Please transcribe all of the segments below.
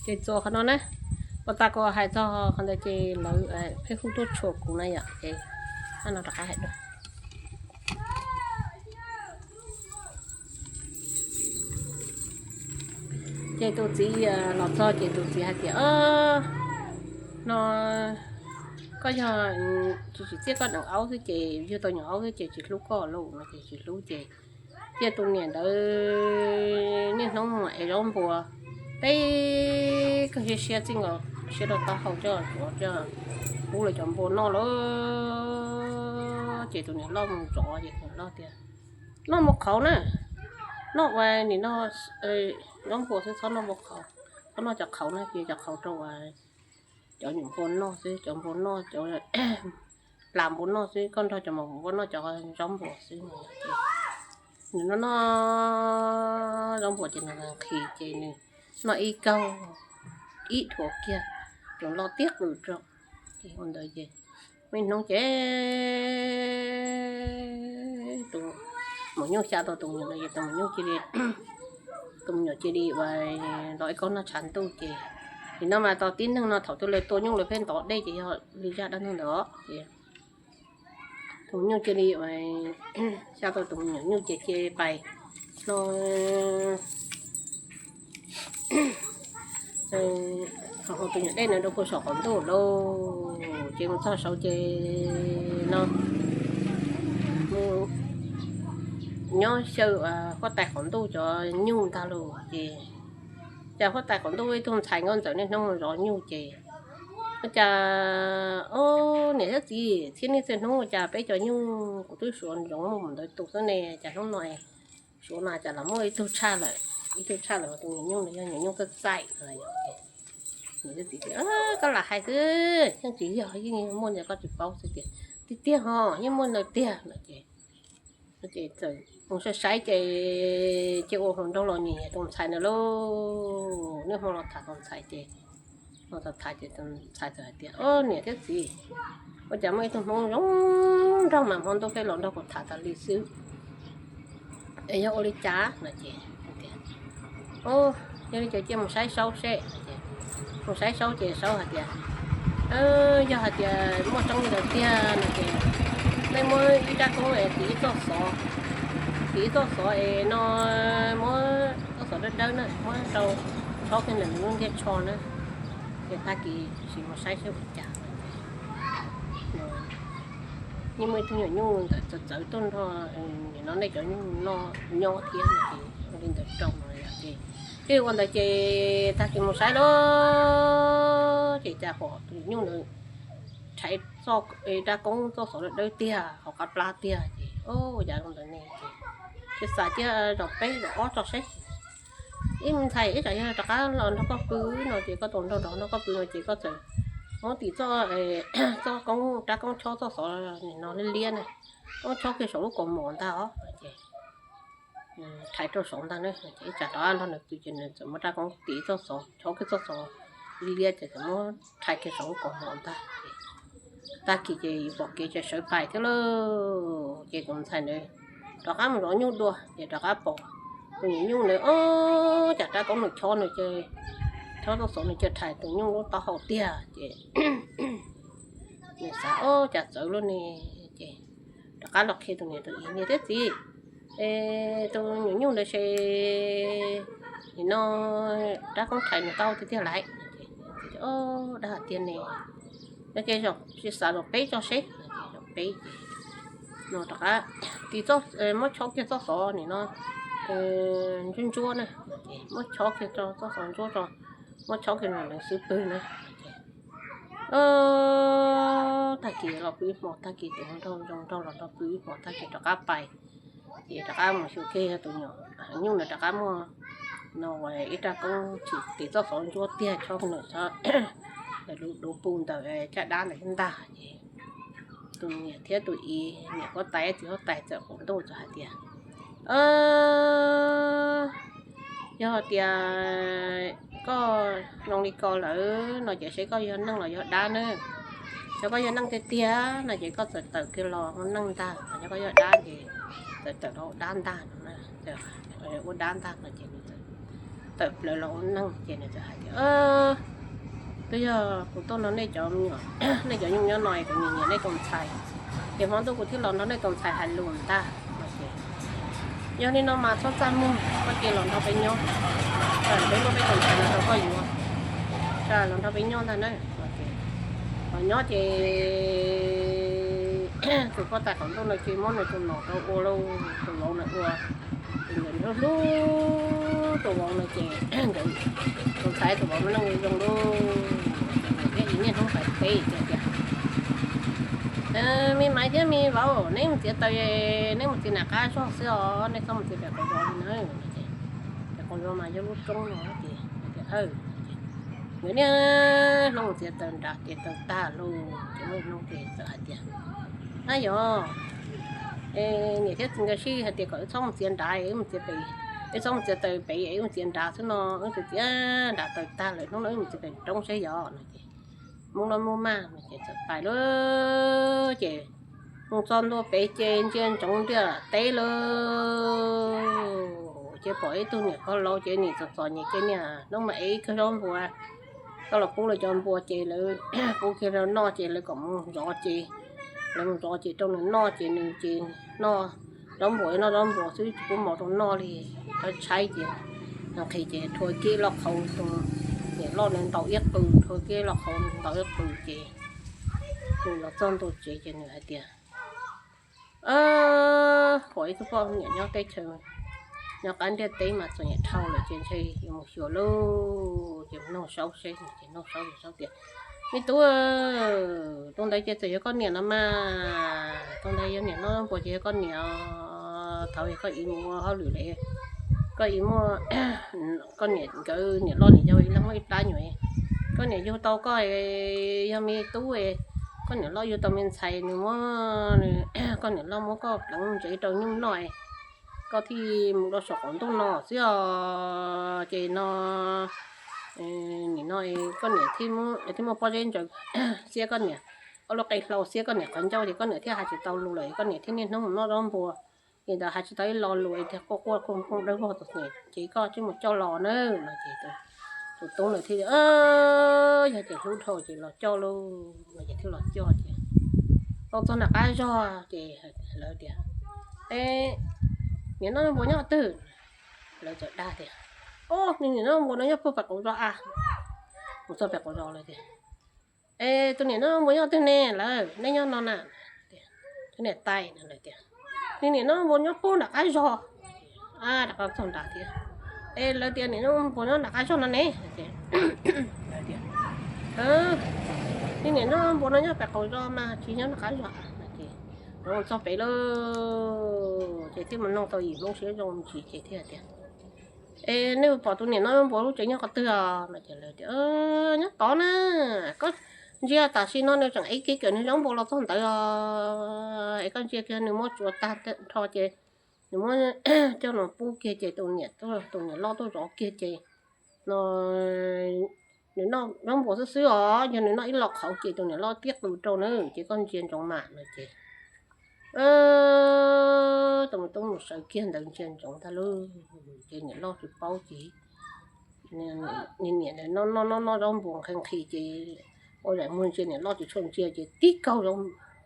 Ces txuas qhov no na, ua tag kuv hais txog qhov ntawd ces lawv pheej hu tuaj tshua kuv na yom, ces no rov qab hais dua. Ces tus txiv los txog ces tus txiv hais tias, no koj yog tsis tsim txiaj koj deev aub xwb ces yug tau nyuam aub xwb ces tsis hlub koj lauj no ces tsis hlub ces cia tus niam ntawd niaj hnub mus ev zaub npua teb kawg siab siab txij nkaus siab rau taub hau coj tsuav coj pub lawv cov npua noj lauj. Ces tus niam loj mus zov ces tus niam loj tias, noj npua qhauv na, noj ua nim no zaub npua xwb txhob noj npua qhauv, txhob noj cov qhauv na, cia cov qhauv rau cov nyuam npua noj xwb, cov npua noj cov plas npua noj xwb, koj nrog cov maum npua noj cov zaub npua xwb no. Nws noj noj zaub npua ces nws nqhis ces nws noj ib kaug ib dhuav kiag, tus loj tiag qws rau. Ces ua ntawd ces muaj ib hnub ces tus maum nyuj xya tau tus me nyuam no ces tus maum nyuj cia li, tus me nyuam cia li ua los ib kob noj tshav ntuj ces, nim no mas tos tib neeg no thaum twg lawv tua nyuj lawv pheej ntov dej ces yog li zaj dab neeg ntawd ces tus me nyuj cia li ua, xya tau tus me nyuam nyuj ces cia li pais no tus nyuam dej no rau puag saum qaum ntuj lauj. Ces mus txog saud ces no nyob xyaw huab tais qaum ntuj cov nyuj ntag lauj. Ces cas huab tais qaum ntuj ib tug ntxhais nkauj ntxawm niaj hnub mus zov nyuj ces ua cas, o, niam thiab txiv, txhiab niaj txhia hnub ua cas peb cov nyuj kuv twb suav ntsoov muaj mus ntawd tus xwb ne, cas hnub no suav no cas los muaj ib tug tshaj lawm, ib tug tshaj lawm tus nyuam nyuj no yog nyuam nyuj txaij txaij no. Niam thiab txiv tias, koj lam hais xwb, yeej tsis yog, yeej muaj ntawd koj tsis paub xwb tias, tiag tiag ho yeej muaj ntawd tiag no ces ces txawm mus saib saib ces cia ua hluas nraug los nyiam tus ntxhais ntawd lauj. Niaj hmo los tham tus ntxhais ces, los tham tham ces tus ntxhais txawm hais tias, o, niam thiab txiv, ua cas muaj ib tug hmoob zoo nraug mas hmo ntuj pheej los nrog kuv tham tas li xwb, es yog ua li cas no ces, yog li ces cia mus saib saub seb. Mus saib saub ces saub hais tias, yog hais tias muaj tseeb li ntawd tiag no ces nej muab ib rab koob es tiv ib txoj xov, tiv ib txoj xov es no muab txoj xov dawb dawb na muab rau chob kiag ntawm nws lub ntiaj tsho na, ces tag kis sim mus saib seb ua cas. Yeej muaj ib tug nyuam nyuj ntawm txawv txawv tuaj nrog nim no nej cov nyuj noj nyob thiab no ces ua li ntawd rau no ces thiaj ua ntawd ces tag kis mus saib lauj, ces cas pom tus nyuj ntawd rhais txoj rab koob txoj xov dawb dawb tiag hauv qab plab tiag ces, o, cas zoo ntawd ne ces, thiaj xav cia zaum peb zaum ob tso seb. Ib me ntxhais, ib tsam yog rov qab los nrog koj pw no ces koj tau nrog nrog nrog koj pw no ces koj txawm muab tim txoj, txoj koob rab koob chob txoj xov nim no liab liab na, koob chob kiag saum lub kaus mom ntag os no ces, rhais rau saud ntag na, ib tsam rov qab nrog nws pw ces nws txawm muab rab koob tim txoj xov chob kiag txoj xov liab liab ces txawm muab rhais kiag saum lub kaus mom ntag. Tag kis ces yus pom kev ces sawv pais thiab lauj, ces tus ntxhais ntawd rov qab mus zov nyuj dua ces rov qab pom tus nyuam nyuj ntawd, o, cas rab koob nws chob nws ces, chob txoj xov nws cia rhais tus nyuj lub taub hau tiag ces nws xav, o, cas txawv luaj ne ces rov qab los qhia tus niam tus txiv, niam thiab txiv, es tus nyuam nyuj ntawd ces nim no rab koob rhais nws taub hau tiag tiag lauj. Dab hais tiag ne, no ces xav zaum peb tso seb, zaum peb ces no rov qab tiv txoj, muab chob kiag txoj xov nim no ntsuab ntsuab na, muab chob kiag txoj xov ntsuab tso, muab chob kiag nws xub pwg na. Tag kis los pw ib hmo, tag kis tus nraug zoo nraug los nrog pw ib hmo tag kis rov qab pais, ces rov qab mus xyuas kiag tus nyuam nyuj ntawd rov qab muaj no ua ib rab koob tsis tiv txoj xov ntsuab tiag chob nws, lub duav pw ntawm caj dab ntawd ntag ces tus niam thiab tus txiv, niam huab tais txiv huab tais txawm qaum ntuj txawm hais tias, yog tias koj zoo li ko lawm no ces seb koj yog neeg los yog dab na. Yog koj yog neeg tiag tiag no ces koj txawm tawm kiag los ua neeg ntag, yog koj yog dab ces txawm tawm los ua dab ntag no, ua dab ntag no ces nws txawm tawm plaws los ua neeg ces nws txawm hais tias, twb yog kuv tuaj nrog nej cov, nej cov nyuj nyob no kuv nyiam nyiam nej tus ntxhais, ces hmo ntuj kuv thiaj los nrog nej tus ntxhais hais lus ntag. Yog li no mas txhob txaj muag, koj cia los nrog peb nyob, peb muab peb tus ntxhais no rau koj yuav, los nrog peb nyob ntag na. Los nyob ces tus poj tais qaum ntuj no ces muab nws tus nom rau ua lauj, tus vauv na ua, ces nkawd hlub hlub tus vauv no ces nkawd, tus ntxhais tus vauv no zoo zoo lauj, ces nkawd thiaj li niaj hnub pais teb tias, me maiv thiab me vauv, neb mus txiav taws, neb mus txiav nram qab zog xwb os, nej txhob mus txiav pem qaum zos li na. Pem qaum zos mas yog lub roob no ces, nkawd niaj hnub mus txiav taws nrad ces taws tag lauj, ces muaj ib hnub ces txawm hais tias, ab yog, niam thiab txiv nkawd sij hais tias kom wb txhob mus txiav nrad, wb mus txiav pem, wb txhob mus txiav taws pem, wb mus txiav nrad xwb no, wb txiav txiav nrad taws tag lawm, hnub no wb mus txiav pem roob saib yog no ces, Hmoob loj muaj maj no ces txawm pais lauj. Ces mus txog ntua pem ces ntsia ntsoov ntiaj teb lauj, ces pom ib tug niam pog laus ces nim txom txom nyem ces niam hnub mas ev kiag zaub npua, koj los pub lawv cov npua ces lawv pub kiag rau noj ces lawv kom mus zov ces, lawv mus zov ces rau nws noj ces nws ces noj zaub npua, noj zaub npua xwb tsis pub mov rau noj li, tshaib tshaib ces nqhis ces rhuav kiag lub qhauv, niam loj nws ntaus ib qws, rhuav kiag lub qhauv ntaus ib qws ces nws los txog ntua tsev ces nws hais tias, pom ib tug poj niam nyob teb chaws, nyob qab ntiaj teb mas txom nyem dhau lawm ces ntshe yuav mus xyuas lauj, ces nug Saub seb, ces nug Saub, Saub tias, me tub, tus ntawd ces txawm yog koj niam no mas, tus ntawd yog niam noj npua ces yog koj niam, thaum koj ib mus ua hauj lwm li, koj ib muaj, koj niam nkawd niam loj niam yau ib leeg muaj ib plab nyuam, koj niam yug tau koj yog me tub, koj niam loj yug tau me ntxhais nws muab, koj niam loj muab koj pleev ntsev rau nyuj noj, koj thiaj mus rau saum qaum ntuj no xwb os. Ces no, nim no koj niam thiaj muaj pob zeb ntsaws xiab koj niam, ob lub qe hlau xiab koj niam qhov ncauj ces koj niam thiaj hais tsis tau lus lawm, koj niam thiaj niaj hnub mus noj zaub npua. Ces ntawd hais tsis tau ib lo lus tias quaj quaj koog koog dawb vog tus niam ces koj thiaj mus coj los na no ces tus tub ntawd thiaj li, yog ces hlub dhau ces los coj lauj, no ces thiaj los coj ces tau txog nram qab zog ces lawv tias, e, niam noj npua nyob twg? Lawv txawm dag tias, o, niam noj npua no nyob puag pem qaum zos a. Mus txog pem qaum zos lawv tias, e, tus niam noj npua nyob twg ne lawv, neb nyob no na? Tus niam tais lawv tias, niam noj npua nyob puag nram qab zog. Rov qab txog nrad thiab, e, lawv tias niam noj npua nyob nram qab zog no ne. Niam noj npua no nyob pem qaum zos mas tsis nyob nram qab zos. Ces lawv mus txog pem lauj, ces thiaj mus noog tau yim Hmoob siab zoo ntsis ces thiaj tias, e, nej pom tus niam noj npua lub tsev nyob qhov twg os? No ces lawv tias, nyob tod na, koj ntsia tam sim no nws tseem ev kiag cov nws zaub npua los txog ntawd os, es koj ntsia kiag nws muab tsuav tag nrho ces nws muab coj los pub kiag ces tus niam, tus niam loj tuaj zov kiag ces no nws noj zaub npua xwb xwb os, yog nws noj ib lo qhauv ces tus niam loj tiab qws rau na, ces koj ntsia ntsoov mas no ces tus me tub mus sawv kiag ntawd ntsia ntsoov tag lauj, ces niam loj tsis paub ces niam noj noj noj zaub npua nqhis nqhis ces ua zaim muag ntsia niam loj tsis tshua ntsia ces tib kaug zaub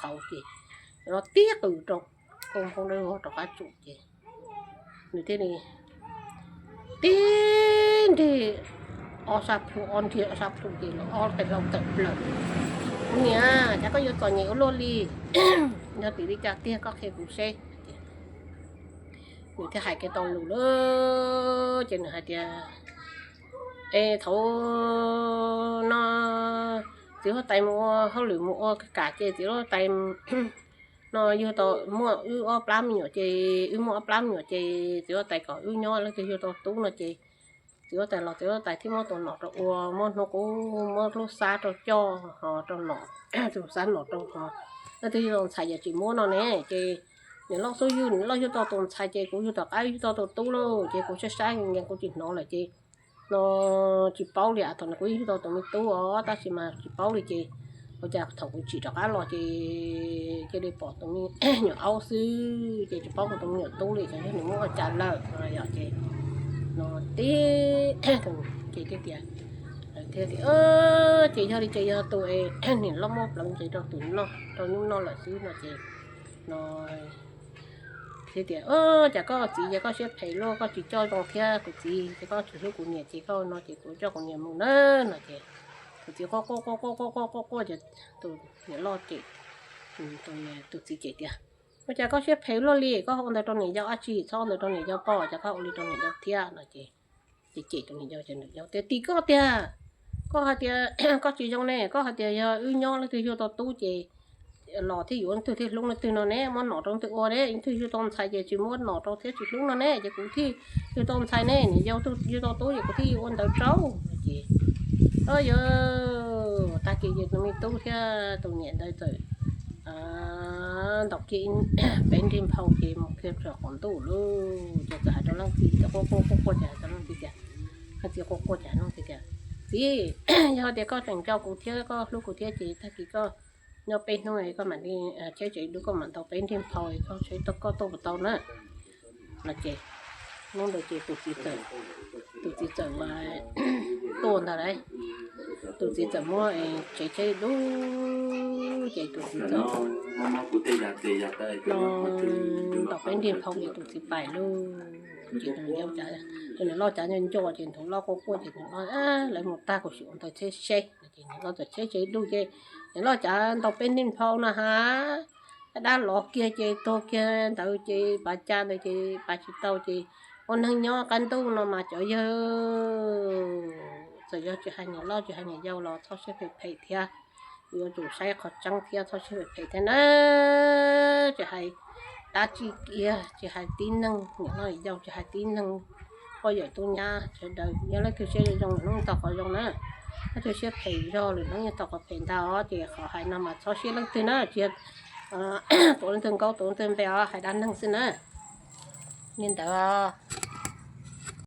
qhauv ces niam loj tiab qws rau, koog npoo dawb vog rov qab tsum ces nws thiaj li tib nrig ob sab plhu, ob nrig ob sab plhu ces los ob qe hlau tawm plaws. Kuv niam, cas koj yuav txom nyem ua luaj li? Yog tim li cas tiag koj qhia kuv seb. Nws thiaj hais kiag tau lus lauj, ces nws hais tias, es thaum no txiv huab tais mus ua hauj lwm mus ua kam ces txiv huab tais no yug tau muaj wb ob plab me nyuam ces, wb muaj ob plab me nyuam ces txiv huab tais kom wb nyob leej twg yug tau tub no ces txiv huab tais los txiv huab tais thiaj muab tus nom rau ua, muab hnub qub muab lub xab rau coj ho rau nom, tus xab nom rau ho, leej twg yug tau ntxhais yam tsis muab no ne ces niam loj xub ywg, niam loj yug tau tus ntxhais ces kuv yug tom qab yug tau tus tub lauj, ces kuv saib saib nkees kuv tsis hnov lawm ces no tsis paub li, thaum no kuv yeej yug tau tus me tub os tab sis mas tsis paub li ces ua cas thaum kuv tsim rov qab los ces cia li pom tus me nyuam aub xwb ces tsis paub tus me nyuam tub li, xyov yog nws muab ua cas lawm no yom ces no tib ces thiaj tias, thiaj tias, ces yog li ces yog tus es niam loj muab pleev ntsev rau tus noj rau nyuj noj lawm xwb no ces, no thiaj tias, cas koj txiv ces koj siab phem luaj, koj tsis coj zoo thiab kuv txiv ces koj tsis hlub kuv niam ces koj no ces kuv coj kuv niam mus na no ces tus txiv quaj quaj quaj quaj quaj quaj quaj quaj ces tus niam loj ces, tus txiv cem tias, ua cas koj siab phem luaj li, koj ua ntawd rau niam yau dab tsi, txhob ua ntawd rau niam yau pom, cas koj ua li rau niam yau thiab no ces, ces cem tus niam yau ces niam yau tias, tim koj tiag, koj hais tias koj tsis zoo ne, koj hais tias yog wb nyob leej twg yug tau tub ces los thiaj yuav leej twg thiaj hlub leej twg no ne, muab nom rau leej twg ua ne, leej twg yug tau ntxhais ces tsis muab nom rau thiab tsis hlub no ne, ces kuv thiaj yug tau ntxhais ne, niam yau yug tau tub ces kuv thiaj ua ntawd rau no ces, o yog tag kis ces tus me tub thiab tus niam ntawd txawm ntaus kiag peb nrig nphau ces mus kiag saum qaum ntuj lawm ces txawm hais rau leej txiv tias, quaj quaj quaj quaj ces hais rau leej txiv tias, leej txiv quaj quaj ces hais leej txiv tias, txiv, yog tias koj tseem nco kuv thiab koj hlub kuv thiab ces tag kis koj nyob peb hnub koj mam li cheb tsev dub, koj mam ntaus peb nrig nphau koj saib koj tuaj puas tau na no ces, hnub ntawd ces tus txiv txawm, tus txiv txawm tuaj ntag lauj, tus txiv txawm muab tsev cheb dub ces tus txiv txawm ntaus peb nrig nphau ces tus txiv pais lauj. Ces tus niam yau, tus niam loj cav nco nco ces tus loj quaj quaj ces tus loj, lawv mus tag kuv sim ua ntawd thiab seb no ces niam loj txawm cheb tsev dub ces niam loj cav ntaus peb nrig nphau no ha, dab los kiag ces tuag kiag ntawd ces pav ca ntawd ces pav tsis tau ces ua neeg nyob qab ntuj no mas cov yawg txawm yog tsis hais niam loj tsis hais niam yau los txhob siab phem phem thiab, yuav tsum saib qhov tseeb thiab txhob siab phem phem thiab na. Tsis hais dab tsi kiag, tsis hais tib neeg niam loj niam yau, tsis hais tib neeg poj yawm tub nyab sawv daws, yog leej twg siab zoo zoo lwm hnub tau qhov zoo na, leej twg siab phem zog lwm hnub yeej tau qhov phem ntag os. Ces qhov hais no mas txhob siab leej twg na, tsis yog tuav leej twg nkaub tuav leej twg npe os, hais dab neeg xwb na. Li ntawd